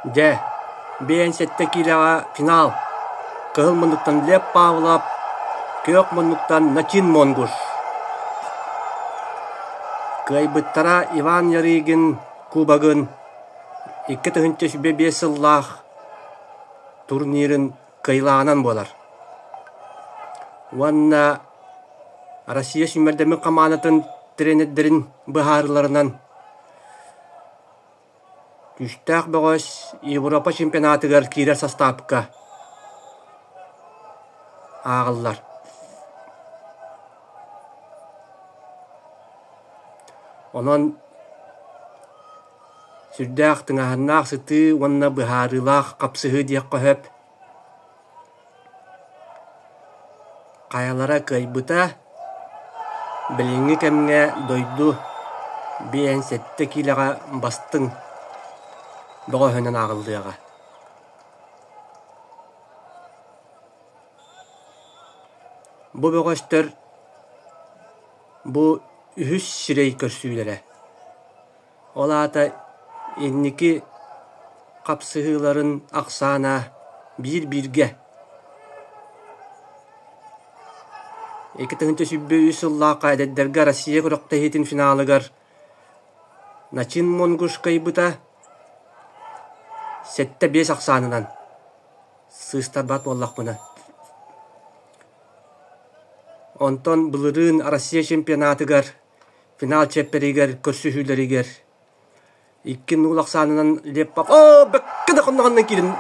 Дьэ, 57 киилэҕэ финал. Кыһыл муннуктан Лев Павлов, күөх муннуктан Начин Монгуш. Кыайбыттара Иван Ярыгин кубогын 2005 сыллаах турнирын кыайыылааҕынан буолар. Уонна Россия сүүмэрдэммит хамаандатын тренердэрин быһаарыыларынан Күүстээх бөҕөс Европа чемпионатыгар киирэр састаапка ааҕыллар. Онон сүрдээх тыҥааһыннаах сытыы уонна быһаарыылаах хапсыһыы диэххэ сөп. Хайалара кыайбыта, билиҥҥи кэмҥэ дойду 57 киилэҕэ бастыҥ бөҕөһүнэн ааҕыллыаҕа. Бу бөҕөстөр бу үһүс сирэй көрсүүлэрэ. Ол аата инники хапсыһыыларын ахсаана биир-бииргэ. 2023 сыллаахха эдэрдэргэ Россия күрэхтэһиитин финалыгар Начин Монгуш кыайбыта 7-5 ахсаанынан сыыстарбат буоллахпына. Онтон былырыын Россия чемпионатыгар Финал чиэппэригэр көрсүһүүлэригэр икки нуул ахсаанынан Лев Павлов оо бэккэ да хонноҕунан киирэн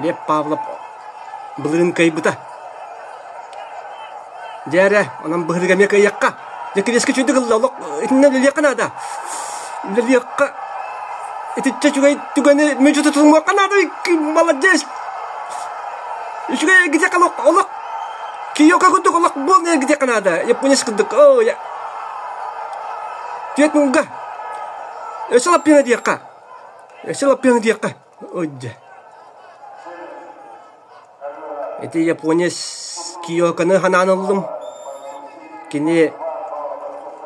Лев Павлов былырыын кыайбыта. Дьэ эрэ, онон быһыыга эмиэ кыайыахха. Дьэ кириэскэ үчүгэйдик ылла, олох итиннэ үлэлиэххэ наада. Үлэлиэххэ итиччэ үчүгэй түгэни мүччү тутумуохха наада, маладьыас! Үчүгэй эргитиэххэ олох, олох Киока курдук олох буолан эргитиэххэ наада. Японец курдук. Оо, я. Түөрт муҥга. Өссө лаппыана диэххэ. Өссө лаппыана диэххэ. Ой, дьэ. Ити японец Киоканы ханаан ыллым. Кини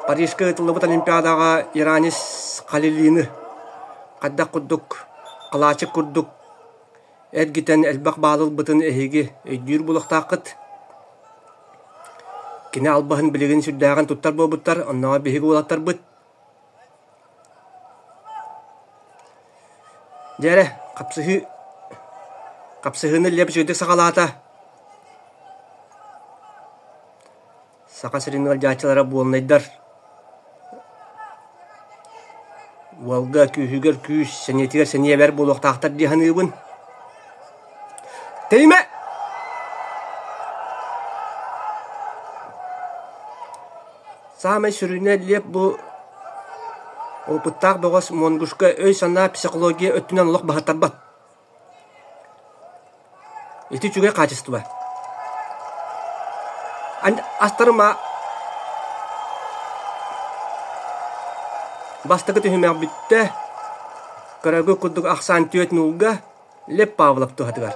Парижка ыытыллыбыт Олимпиадаҕа иранец Халилины хайдах курдук, халаачык курдук эргитэн элбэх баал ылбытын эһиги өйдүүр буолуохтааххыт. Кини албаһын билигин сүрдээҕин туттар буолбуттар, оннооҕор биһиги уолаттарбыт. Дьэ эрэ, хапсыһыы хапсыһыыны Лев үчүгэйдик саҕалаата. Саха сирин ыалдьааччылара буолунайдар уолга күүһүгэр күүс, сэниэтигэр сэниэ эбэр буолуохтаахтар дии саныыбын. Тэйимэ! Саамай сүрүнэ Лев бу опыттаах бөҕөс Монгушка өй-санаа, психология өттүнэн олох баһыттарбат. Ити үчүгэй хаачыстыба. Астарыма бастакы түһүмэх бүттэ. Көрөгү курдук ахсаан түөрт нуулга Лев Павлов туһатыгар.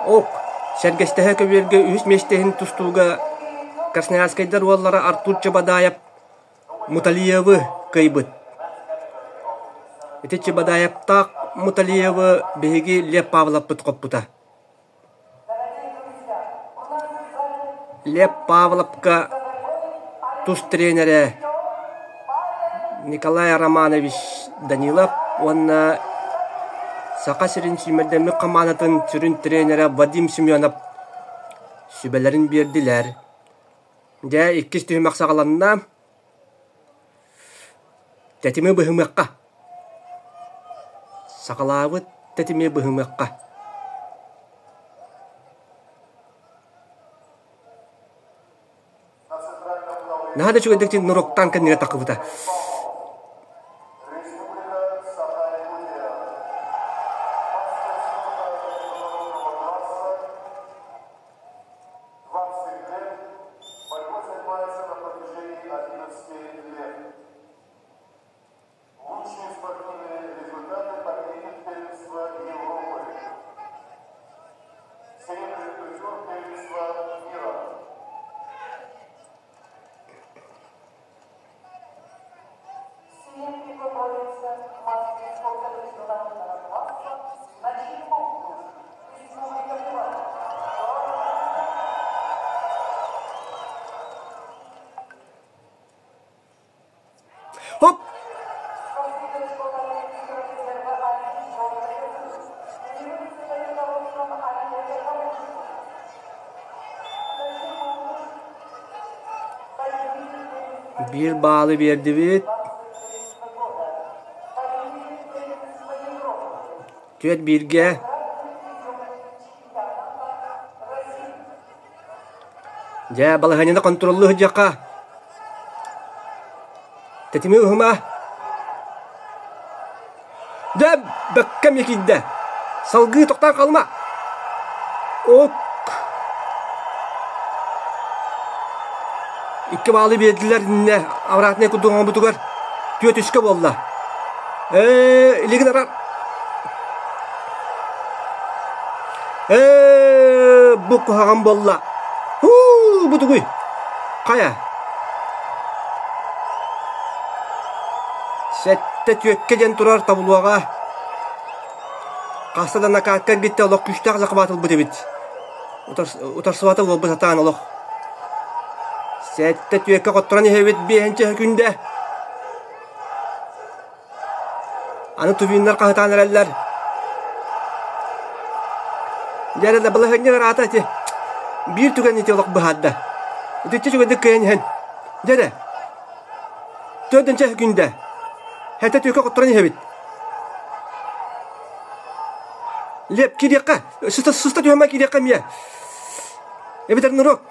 Ок, сэргэстэһэ көбүөргэ үһүс миэстэһин тустууга Красноярскайдар уоллара Артур Чебадаев Муталиевы кыайбыт. Ити Чебадаевтаах Муталиевы биһиги Лев Павловпыт хоппута. Лев Павловка тус тренерэ Николай Романович Данилов уонна Саха сирин сүүмэрдэммит хамаандатын сүрүн тренерэ Вадим Семенов сүбэлэрин биэрдилэр. Дьэ, иккис түһүмэх саҕаланна. Тэтими быһымыахха. Саҕалаабыт тэтими быһымыахха. Наһаа да үчүгэйдик нуруктаан кэннигэр таххыбыта. 20 лет, борьбой занимается на протяжении 11 лет. Лучшие спортивные результаты по первенства Европы. Серебряный призер первенства мира. Хоп! Биир баалы биэрдибит. Түөрт бииргэ. Дьэ, балаһыанньаны хонтуруоллуу сылдьыахха. Тэтими уһума. Дьэ, бэккэ эмиэ киирдэ. Салгыы тохтоон хаалыма. Ок. Икки баалы биэрдилэр иннэ обратнай курдук оҥорбутугар түөрт үскэ буолла. Ээ, илигин арар. Ээ, бу куһаҕан буолла. Һуу, бу тугуй? Хайа? Сэттэ түөккэ диэн турар таблоҕа хаста да накаакка эргиттэ олох күүстээх захват ылбыт эбит. Утарсыбата буолбут сатаан олох. Сэттэ түөккэ хотторон иһэбит биэһинчэ күндэ. Аны тувиннар хаһытаан эрэллэр. Дьэ эрэ балаһыанньа ыраата ити. Биир түгэн ити олох быһаарда. Итиччэ үчүгэйдик кыайан иһэн. Дьэ эрэ. Төрдүнчэ күндэ. Хэтэ түөкэ хотторон иһэбит. Леп киириэххэ. Сыста, сыста түһэмэ киириэххэ эмиэ. Эбэтэр нырок.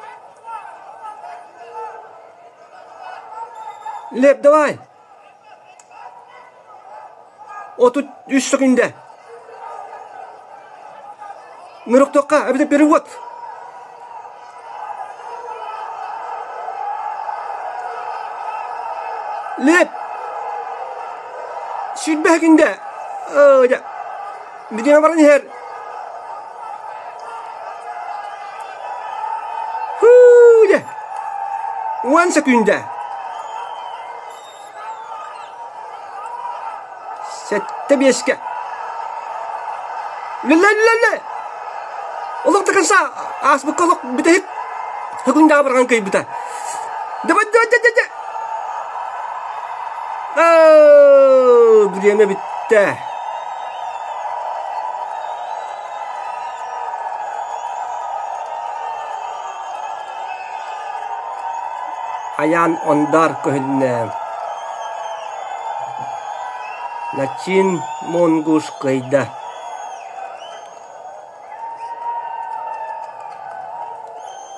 Леп, давай. 33 сөкүндэ. Нырыктыахха, эбэтэр перевод. Леп! 20 сөкүндэ. Бириэмэ баран иһэр. Һуу, дьэ. Уон сөкүүндэ. Сэттэ биэскэ. Үлэлэ-үлэлэ! Олох до конца ааспыкка олох бүтэһик сөкүүндэҕэ барҕан кыайбыта. Давай, давай, давай, давай! Оо, бириэмэ бүттэ. Айаан Ондар көһүннэ. Начин Монгуш кыайда.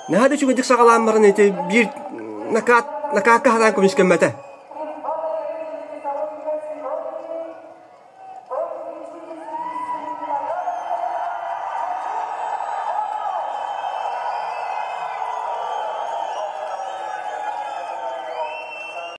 Наһаа да үчүгэйдик саҕалаан баран ити биир накаат накаакка хараан көмүскэммэтэ.